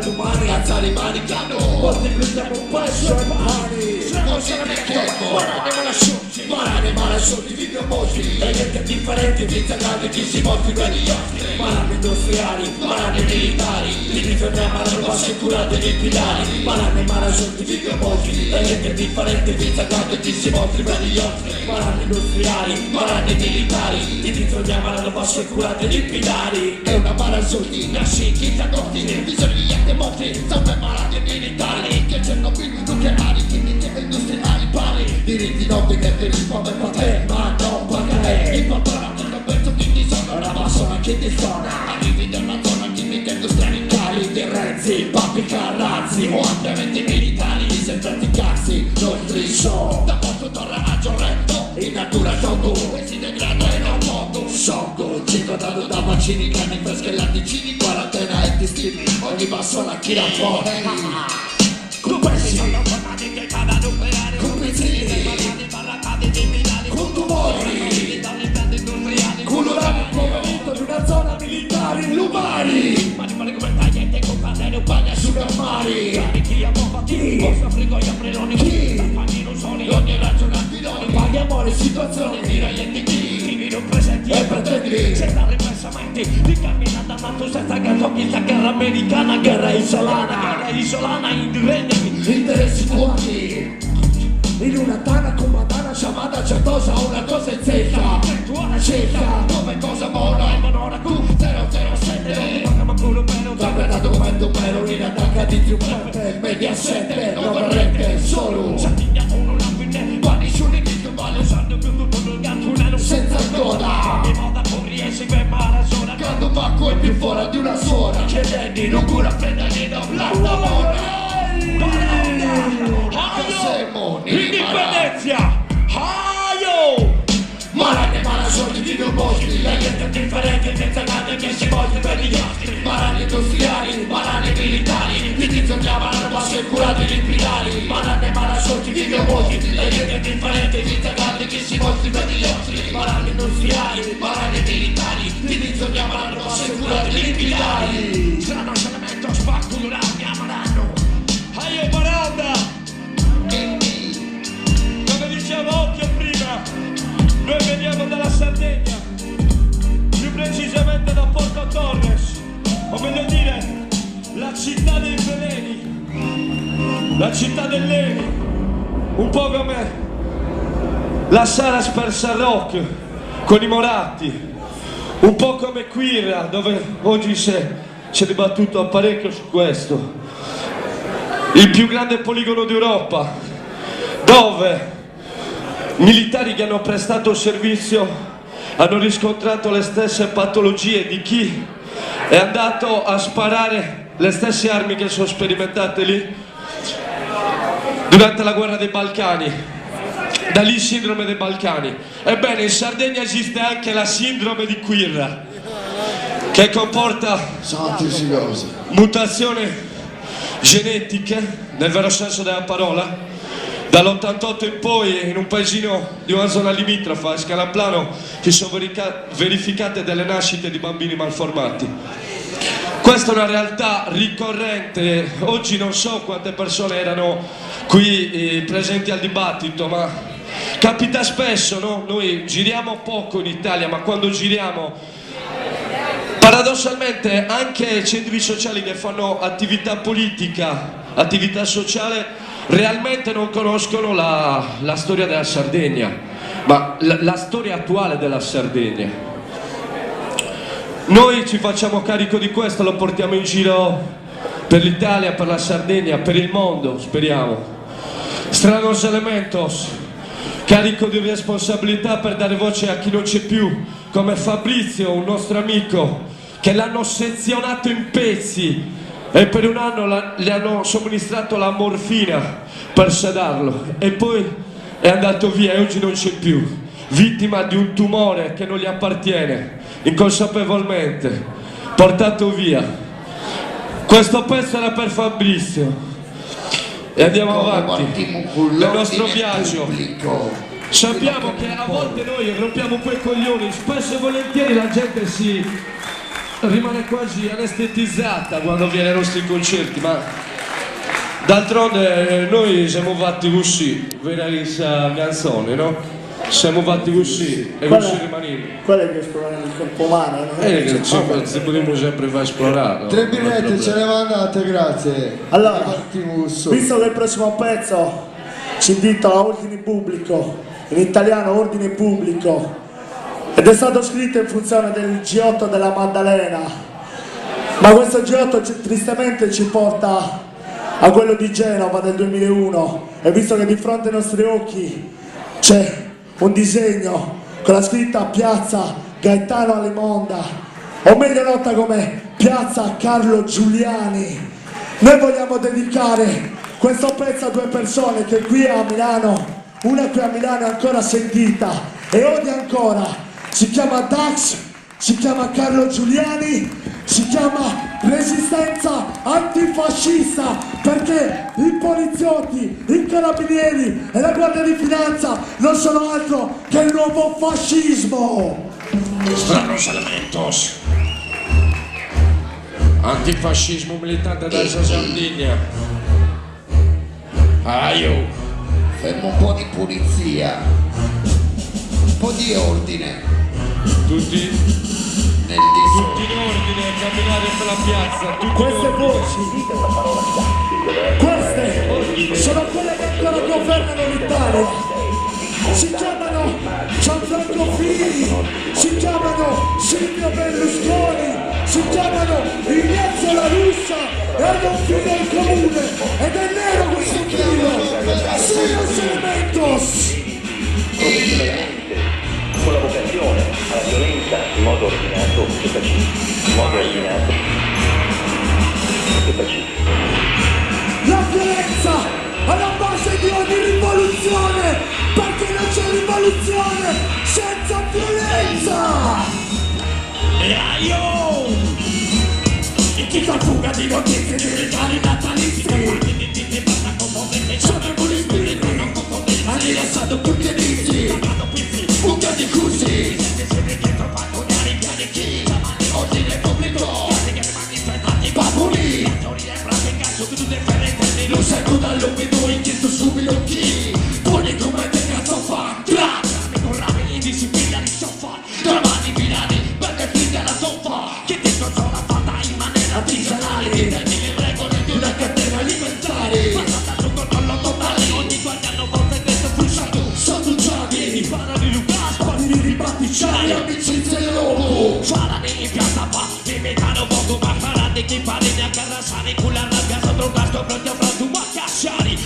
domani Alzare i mani Moltiplichiamo peso e pani Marane, marasolti, video mostri E niente differente, senza grandi chi si mostri per gli ostri Malanni industriali, malanni militari Ti difendiamo alla base curate di pilari Malanni, marasolti, video mostri E niente differente, senza grandi chi si mostri per gli ostri Malanni industriali, malanni militari Ti difendiamo alla base curate di pilari È una marasolti, nasci chi costi Visioni di arte mostri, sempre malati militari Che Chernobyl, nucleari, chimiche, industriali, pari Diritti d'ordine ti risponde per te, ma non pagare Il poltrona pezzo di disonora, ma sono chi ti suona Arrivi da una zona chimica industriale cari Di Renzi, Papi Carrazzi o altrimenti militari Senza cazzi, nostri show Da posto torna a giorretto, in natura sono e si degrada e non poco Sciocco, circondato da vaccini, carni fresche, latticini Quarantena e ti stimi, ogni passo la tira fuori Compresi, complici, con tumori Colorare il poverito di una zona militare Lumari Sugamari Chi? Chi? Paghiamo le situazioni E pretendi Senza ripensamenti, di camminata senza che guerra americana, guerra isolana, guerra isolana, indipendenti. Interessi tuoi In una tana con madana chiamata certosa Una cosa in zecca Scelta come cosa buona Q007 Campionato come tu per in attacca di più Peppe Media 7 non vorrete solo Senza coda Quando Marco è più fuori di una suora Chiedendo non cura prendere da un latta Siamo Indipendenza! Aio! Marane, marasolti di due mostri La gente differente senza grande che si mostri per gli altri Marane industriali, marane militari Ti difendiamo la base curati di pilari Marane, marasolti di due mostri La gente differente senza grande che si mostri per gli altri Marane industriali, marane militari Ti difendiamo la base curati di pilari Strano elemento spacco maranno. Aio Baranda! Come diceva Occhio prima, noi veniamo dalla Sardegna, più precisamente da Porto Torres, o meglio dire, la città dei veleni, la città dell'Eni, un po' come la Saras per San Rock con i Moratti, un po' come Quirra, dove oggi si è, si è dibattuto parecchio su questo, il più grande poligono d'Europa, dove militari che hanno prestato servizio hanno riscontrato le stesse patologie di chi è andato a sparare le stesse armi che sono sperimentate lì durante la guerra dei Balcani. Da lì sindrome dei Balcani. Ebbene, in Sardegna esiste anche la sindrome di Quirra, che comporta mutazioni genetiche, nel vero senso della parola. Dall'88 in poi, in un paesino di una zona limitrofa, a Scalaplano, si sono verificate delle nascite di bambini malformati. Questa è una realtà ricorrente, oggi non so quante persone erano qui eh, presenti al dibattito, ma capita spesso, no? Noi giriamo poco in Italia, ma quando giriamo paradossalmente anche centri sociali che fanno attività politica, attività sociale, realmente non conoscono la, la storia della Sardegna, ma la, la storia attuale della Sardegna. Noi ci facciamo carico di questo, lo portiamo in giro per l'Italia, per la Sardegna, per il mondo, speriamo. Stranos Elementos, carico di responsabilità per dare voce a chi non c'è più, come Fabrizio, un nostro amico, che l'hanno sezionato in pezzi e per un anno la, gli hanno somministrato la morfina per sedarlo e poi è andato via e oggi non c'è più, vittima di un tumore che non gli appartiene, inconsapevolmente, portato via. Questo pezzo era per Fabrizio. E andiamo avanti nel nostro viaggio. Pubblico. Sappiamo che a volte noi rompiamo un po' i coglioni, spesso e volentieri la gente si rimane quasi anestetizzata quando viene ai nostri concerti, ma d'altronde noi siamo fatti così, vera sa canzone, no? Siamo fatti così e così rimaniamo. Quella è che esplorare il corpo umano, no? Ci, ci potremmo sempre far esplorare. No? Tre birrette ce le mandate, grazie. Allora, Partimus. visto che il prossimo pezzo ci intitola Ordine Pubblico, in italiano Ordine Pubblico, ed è stato scritto in funzione del G8 della Maddalena, ma questo G8 tristemente ci porta a quello di Genova del 2001 e visto che di fronte ai nostri occhi c'è un disegno con la scritta Piazza Gaetano Alimonda, o meglio nota come Piazza Carlo Giuliani, noi vogliamo dedicare questo pezzo a due persone che qui a Milano, una qui a Milano è ancora sentita e odia ancora, si chiama Dax, si chiama Carlo Giuliani, si chiama Resistenza Antifascista, perché i poliziotti, i carabinieri e la Guardia di Finanza non sono altro che il nuovo fascismo. Stranos elementos. Antifascismo militante dalla Sardegna. Aio. Fermo un po' di pulizia, un po' di ordine Tutti, nel discorso. tutti in ordine a camminare per la piazza. Tutti in Queste ordine. voci, queste sono quelle che ancora governano l'Italia. Si chiamano Gianfranco Fini, si chiamano Silvio Berlusconi, si chiamano Ignazio La Russa e hanno un filo in comune ed è nero questo filo. Sinos Elementos! Con la vocazione alla violenza in modo ordinato e pacifico. In modo ordinato e pacifico. La violenza alla base di ogni rivoluzione, perché non c'è rivoluzione senza violenza! E aio! E chi fa fuga di notizie di regali natalizi Sono bulisti, ha rilassato puttianisti Fuga di cusi Ordine pubblico Papuli Lo seguo dall'umido in chiesto subito chi Poni come te cazzo fa Tra con rami indisciplina di soffa Tramani filani per figlia la zoppa Che ti consola fatta in maniera artigianale Ti devi le regole di una catena alimentare Passata su controllo totale Ogni guardiano forte questo frusciato Sono già Parali Lucas, parli di pasticciari Amicizie logo Farani in piazza fa Limitano poco ma farà di chi pari ne accarrassare Con la rabbia sopra un casco pronto a tu a cacciare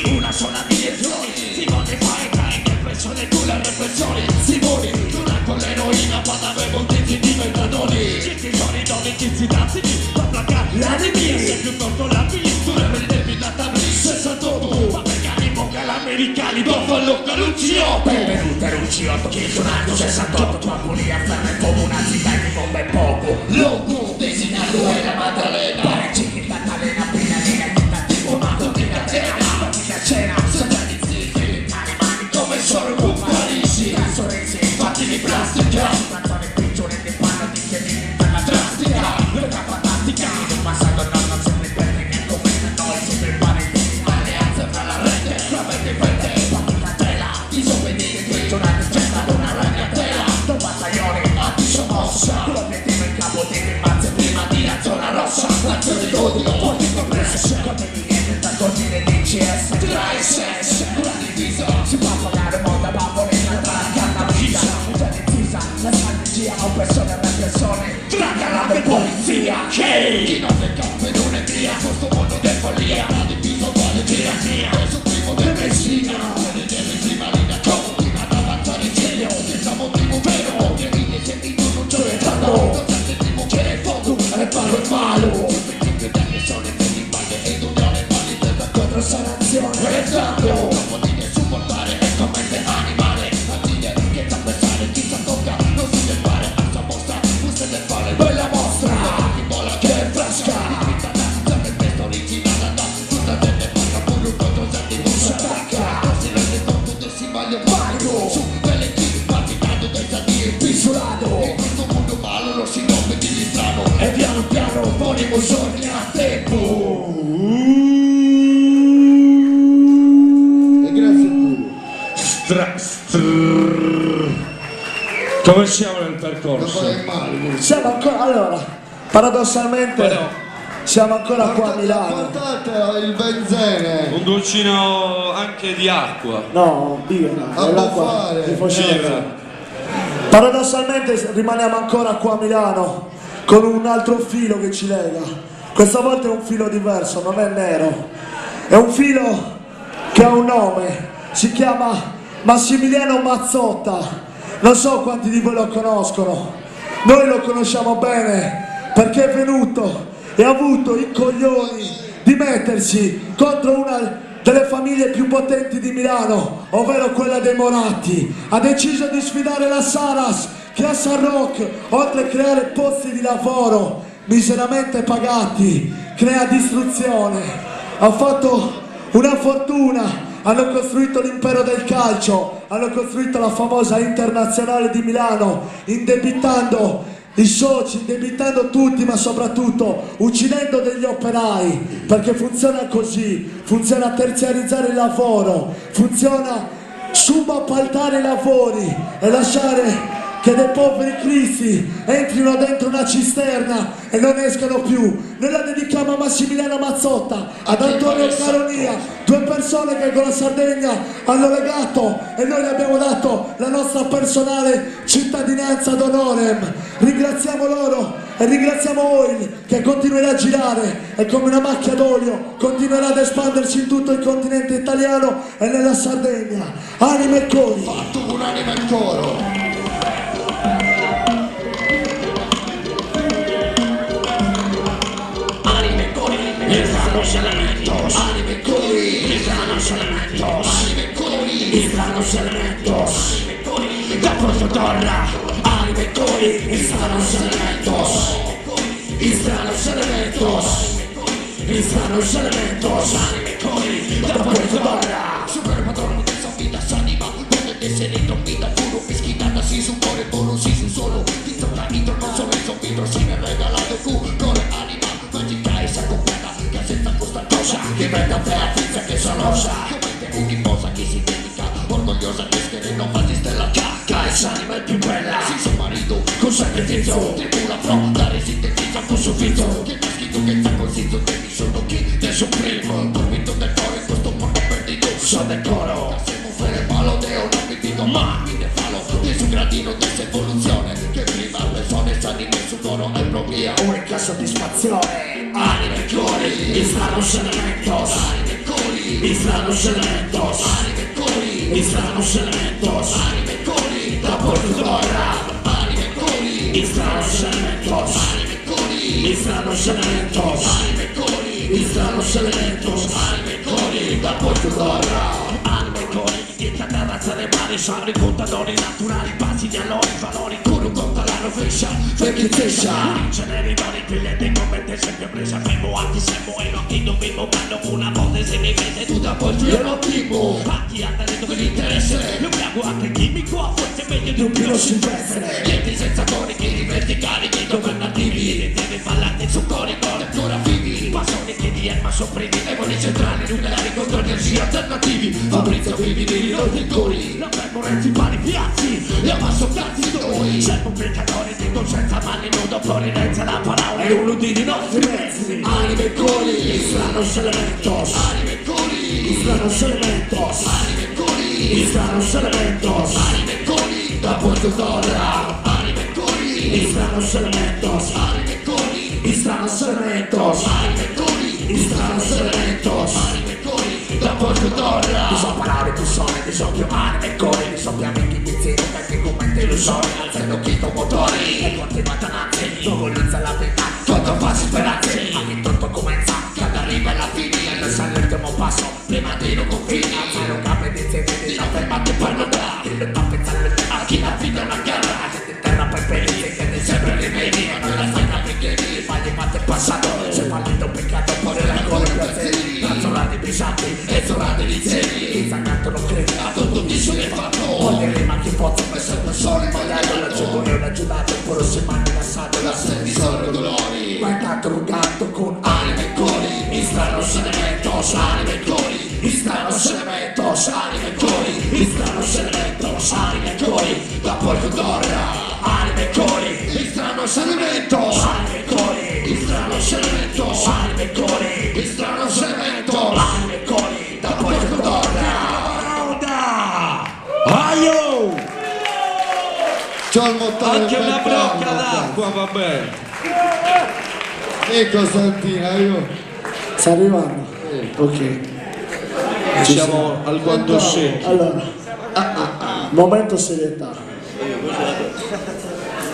Una sola direzione Si vuole fare cae che pressione con la repressione Si vuole non con l'eroina Vada avevo un tizi di metadoni Ci sono i doni tizi dazzini Pa placare l'animia Se più corto la tu ne devi la tabli 68 Ma perché che l'americani Buffalo Caruccio Benvenuto Rucciotto, chi è nato 68 Papulia, ferro e fuoco, una città di bomba e poco Logo designato è la Maddalena Pareci che Maddalena, prima linea, tentativo, ma tutti da cena Tutti da cena, Soldati zitti animali Come sono con Parigi Sorrisi, Fatti di plastica Canzone piccione di panno di chiedini per la Drastica Lotta fantastica, in un passato no, non si ripete che come noi si prepara in Alleanza fra la rete Fra verde e verde Fatica tela, Disobbedienti piccionati c'è stata una ragnatela Ragnatela Da battaglione, Antisommossa con l'obiettivo in capo di rimbalzo Prima di la zona rossa Azione d'odio Forti compresse Come niente da cortile di CS Tra SS Una divisa Si può pagare moda bambolina tra la carta vita Già decisa la strategia oppressione repressione Tra carabia e polizia Che Chi non è campo non è via Questo mondo è follia La divisa uguale tirannia Questo primo del Messina Vedere prima linea Continua ad avanzare cielo Senza motivo vero Che ride sentito non c'è tanto Non sentimo che è fuoco E palo e malo Il principio di aggressione Per l'invade ed unione Palli Contro sanazione E tanto Non dire supportare È come animale A dire che sa pensare Chi sa tocca Non si deve fare A sua mostra Non si deve fare Bella mostra Chi vola che è fresca Sempre il testo originale da Tutta gente fatta pure contro senti non si attacca Non si rende conto del si sbaglio panico Su delle chi partitato dai sadie Pisolato In questo mondo malo lo si rompe di strano Stra strrrr. Come siamo nel percorso? Siamo ancora, allora, paradossalmente siamo ancora qua a Milano. Portate il benzene. Un goccino anche di acqua. No, birra, A l'acqua buffare. di Foscizio. Birra. Paradossalmente rimaniamo ancora qua a Milano con un altro filo che ci lega. Questa volta è un filo diverso, non è nero. È un filo che ha un nome, si chiama Massimiliano Mazzotta. Non so quanti di voi lo conoscono. Noi lo conosciamo bene perché è venuto e ha avuto i coglioni di mettersi contro una delle famiglie più potenti di Milano, ovvero quella dei Moratti. Ha deciso di sfidare la Saras che a San Roque, oltre a creare posti di lavoro miseramente pagati, crea distruzione. Ha fatto una fortuna, hanno costruito l'impero del calcio, hanno costruito la famosa Internazionale di Milano, indebitando i soci, indebitando tutti, ma soprattutto uccidendo degli operai, perché funziona così, funziona terziarizzare il lavoro, funziona subappaltare i lavori e lasciare che dei poveri cristi entrino dentro una cisterna e non escano più. Noi la dedichiamo a Massimiliano Mazzotta, ad Antonio Caronia, due persone che con la Sardegna hanno legato e noi gli abbiamo dato la nostra personale cittadinanza ad honorem. Ringraziamo loro e ringraziamo Oil che continuerà a girare e come una macchia d'olio continuerà ad espandersi in tutto il continente italiano e nella Sardegna. Anima e cori. Fatto un'anima in coro. Anima e cori, stranos elementos. Anima e cori, stranos elementos. Anima e cori, stranos elementos. Anima e cori, da Porto Torra. Anima e cori, stranos elementos. Stranos elementos. Stranos elementos. Anima e cori, da Porto Torra. Super patrono de sa vida s'anima, potete essere trompita, puro pesquitata, si su cuore, puro si su solo, ti tocca intro, non solo il soffitto, si mi regalato cu, cuore, anima, magica e s'accoppiata, che senza questa cosa, che venga fea, pizza che sonosa, come un'imposa che si dedica, orgogliosa che schede non fa stella, cacca, e s'anima è più bella, si suo marito, con sacrificio, tribula pro, la resistenza con suffizzo, che maschito che sta con sizzo, te mi sono chi, te supremo, convinto del cuore, in questo mondo perdido, so del coro, se muovere palo deo, non mi dico ma, mi ne falo, di su gradino di evoluzione, che prima persone s'anima su coro è propria Unica soddisfazione. Anima e cori, Stranos elementos. anima e cori, Stranos elementos. anima e cori, Stranos elementos. anima e cori, Da Porto Torra. anima e cori, Stranos elementos. anima e cori, Stranos elementos. anima e cori, Stranos elementos. anima e cori, da Porto Torra. Anima e cori, dietro da razza dei mari, sono i contatori naturali, passi di allori, valori, curo conta la rovescia, Perché cescia, Inceneridori, clienti come te sempre presa, fermo a chi se muoio, a chi non vivo, ma una volta se mi vede tu da Porto io non timo, A chi ha talento con l'interesse, Io piago anche chimico, forse è meglio di un pino silvestre. niente senza corichi, verticali, governativi, Deve ballate su corico, ancora vivi, Pasoni che di erba sopprimi, eboli centrali, nucleari contro energie alternativi, Fabrizio vivi di ridotti cori, Non fermo Renzi pari piazzi, e ammasso cazzi noi, Siamo peccatori di coscienza, mani nudo, florinenza, la parola è uno dei nostri mezzi. anima e cori, Stranos elementos, anima e cori, stranos elementos, anima e cori, stranos elementos, anima e cori, da Porto Torra, anima e cori, stranos elementos, anima e cori, stranos elementos, anima e cori, stranos elementos. anima e cori, da Porto Torra. Ti so parole, ti sono, ti so più anime e cori, ti so più amici, ti zitto, perché come te lo so, alzando chi con motori, e continua a dopo l'inizia la vita, Quando passi speranze, ma che tutto comincia, quando arriva la fine, e non sa l'ultimo passo, prima di non confini, alzare un capo e dice, di non fermarti per nulla, chi lotta pensando a chi la vita è una guerra, la gente in terra per perire, che ne sempre rimeni, e non la stai perché sbagli fatto in passato, se fallito un peccato, poi ancora piaceri, razzolati pisati, e zorate di zeri, chi canto non crede, a tutto chi se ne fatto, poi rima chi pozza, ma sempre solo non sbagliato, c'è pure una giudata, pure se mani lasciato, la senti solo dolori, ma intanto un canto con anima e cori, stranos elementos, anima e cori, stranos elementos, anima e cori, stranos elementos. Porto Torra. Anime e cori, istranos elementos. Anime e cori, istranos elementos. Anime e cori, istranos elementos. Anime e cori, da Porto Torra. Aio! C'ho il motore Anche una per brocca caldo, d'acqua va bene. Sì, Costantina, io. Sta arrivando? Ok. Siamo al guanto secco. Allora, momento serietà.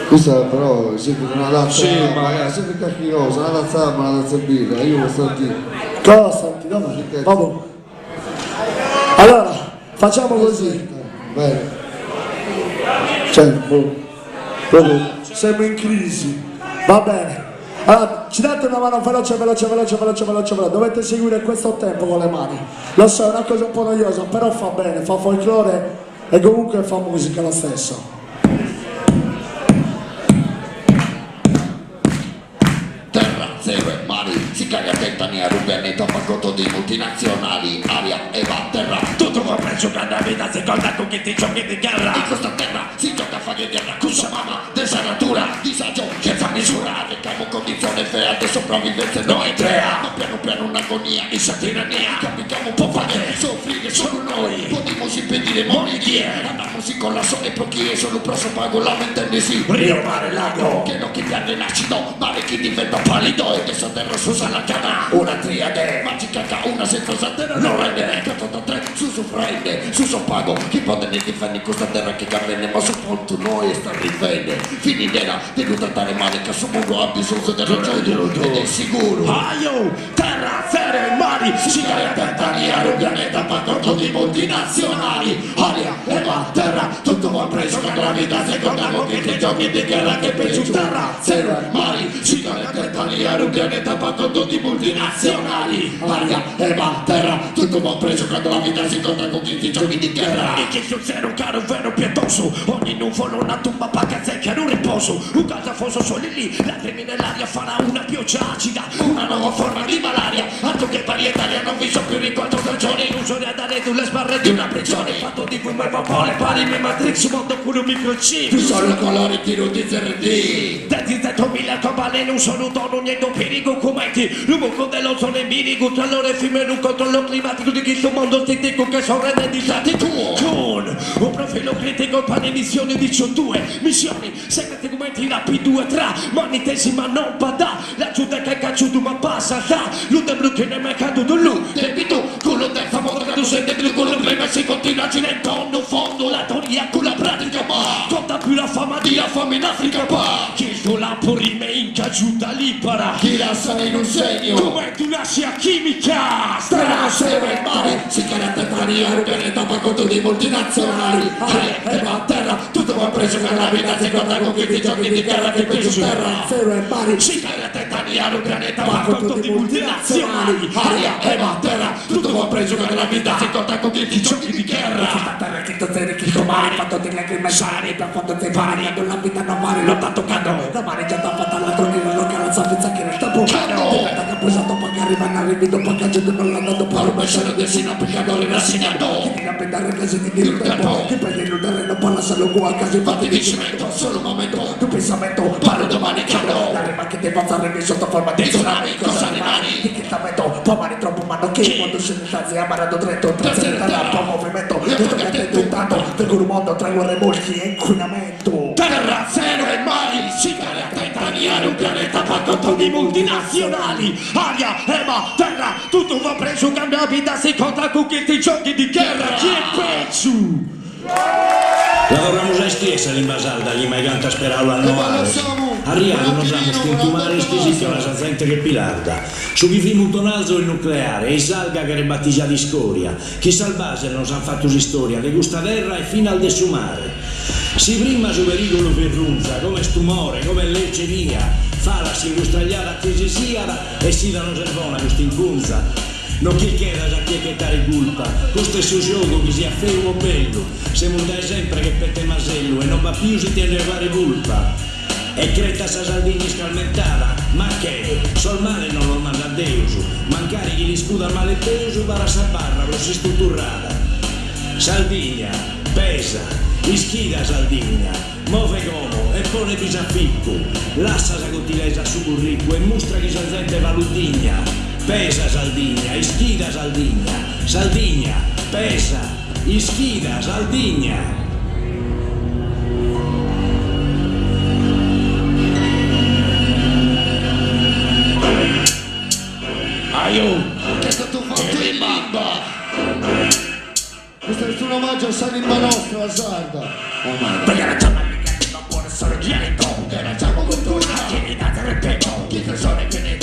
Questa però sempre una tazza, Sì, ma- sempre qualche cosa, una tazza d'acqua, una tazza di birra, io Costantino. Costanti, dov'è? Vabbè. Allora, facciamo così. Bene. Cioè, boh, proprio siamo in crisi. Va bene. Allora, ci date una mano veloce, veloce, veloce, veloce, veloce, veloce. Dovete seguire questo tempo con le mani. Lo so, è una cosa un po' noiosa, però fa bene, fa folklore e comunque fa musica lo stesso. Terra, zero e mari, si caga tetania, rubianeta, pagotto di multinazionali, aria, eva, terra, Tutto compreso che la vita si conta con chi ti giochi di guerra. In questa terra si gioca a fare guerra con sua mamma, della natura, disagio, senza misura, recamo condizione fea di sopravvivenza noi trea, ma piano piano un'agonia, issa tirannia, capiamo un po' fare, soffrire solo noi, potremmo impedire morire, andiamo in collasso e pochi solo prosopago, lamentandosi, Rio, mare, lago, che non chi piange l'acido, mare chi diventa pallido e adesso terra su la canna, una triade, magica ca, una senza terra non rende, cazzo da tre, su su prende, su pago, chi può tenere difende questa terra che cavenne, ma su ponto noi sta rivende, finirà di non trattare male, che su mondo ha bisogno del ragione ed è sicuro. Aio, terra, zero e mari, Si crea tentania, un pianeta pagotto di multinazionali Aria, eva, terra, tutto va preso quando la vita si conta con chi ti giochi di guerra che peggio terra, zero, mari Si crea tentania, un pianeta pagotto di multinazionali Aria, eva, terra, tutto va preso quando la vita si conta con chi ti giochi di guerra E che sul zero caro vero pietoso Ogni nuvolo una tomba paga zecca un riposo Un calzafoso soli lì, lacrime nell'aria farà una pioggia acida Una nuova forma di malaria, altro che parietaria non vi so più di quattro stagioni Illusoria da le sbarre di una prigione Fatto di fumo e vapore, pari in Matrix, mondo con un microchip Più solo colori tiro di ZRD Denti 100.000 arcobaleno, un solo tono, niente un perigo commenti L'uomo dell'ozono in bilico, tra loro effimero, un controllo climatico di questo mondo ti dico che sono renditi tuo. Con un profilo critico, pane missione 18 missioni, segreti documenti la P2 tra mani tesi ma non pada La giuda che cacciuto ma passa da Lude blu che ne è caduto lu Debito, culo del famoso che tu sei debito, culo prima si continua a girare in tondo, fondo, la teoria con la pratica, ma Conta più la fama di di la fame in Africa, pa Che il lampo rime in cagiuta libera Chi lascia in un segno, Come tu nasci a chimica Terra, zero e mare, si chiama tetania, un pianeta pagotto di multinazionali Aria, eva, terra, tutto va preso per la vita, si conta con chi ti giochi di guerra che peggio terra Zero e pari. Si chiama tetania, un pianeta Pagotto di multinazionali Aria, eva, terra, tutto va preso per la vita, si conta con chi ti giochi di guerra Terra che tu sei che domani fatto di lacrime sani per quando sei pari la vita non male lo tanto cado la mare già da fatta la tronina lo carezza pensa che resta poco diventa che pesato poi arriva arrivi dopo che gente non l'ha dato Por un beso de sino pecadore rassegnato chi appena casi di dire tempo chi per illudere non parla solo qua casi Fatti di cemento, solo un momento tu pensamento Parlo domani caro la rima che ti fa fare sotto forma di tsunami, cosa rimani? Di che t'avvento, poi mani troppo ma non che quando scende in amarando dritto Terza terra, po' movimento io tocca a te intanto tengo un mondo tra guerre molti e inquinamento Terra, zero e mari, si crea tetania, un pianeta pagotto di multinazionali Aria, ema, terra, tutto va preso, cambia vita, si conta con chi ti giochi di guerra, chi è peggio? La vorremmo già schiesa l'invasata, gli mai canta speravo al noare. Arrivato nos amo stintumare squisito la gente che pilarda. Su chi fimo un tonalzo il nucleare e salga che rebattigia di scoria. Chi salvase non s'han fatto storia, de gusta terra e fino al desumare. Si prima su pericolo ferrunza, come stumore, come leucemia, fa la si industrialiata che si sia e si danno servona questa incunza. Non chi chieda a chi è che tare colpa, questo è su gioco che sia fermo o bello, se dai sempre che pette masello e non va più si tiene a fare colpa. E creta sa Salvini scalmentata, ma che? Sol male non lo manda Deus, mancare chi li scuda il male peso, para sa barra, lo si strutturata. Saldigna, Pesa, ischida Saldigna, move como e pone bi s'aficu, lassa sa gottilesa a su burricu e mustra chi ses zente galu digna. Pesa Saldigna, ischida Saldigna, Saldigna, pesa, ischida Saldigna. Aiu! Che è stato fatto in limba! Questo è un omaggio a sa limba nostra sarda. Perché la ciamma non può sorgere Che la siamo cultura Chi mi dà ripeto Chi persone che ne.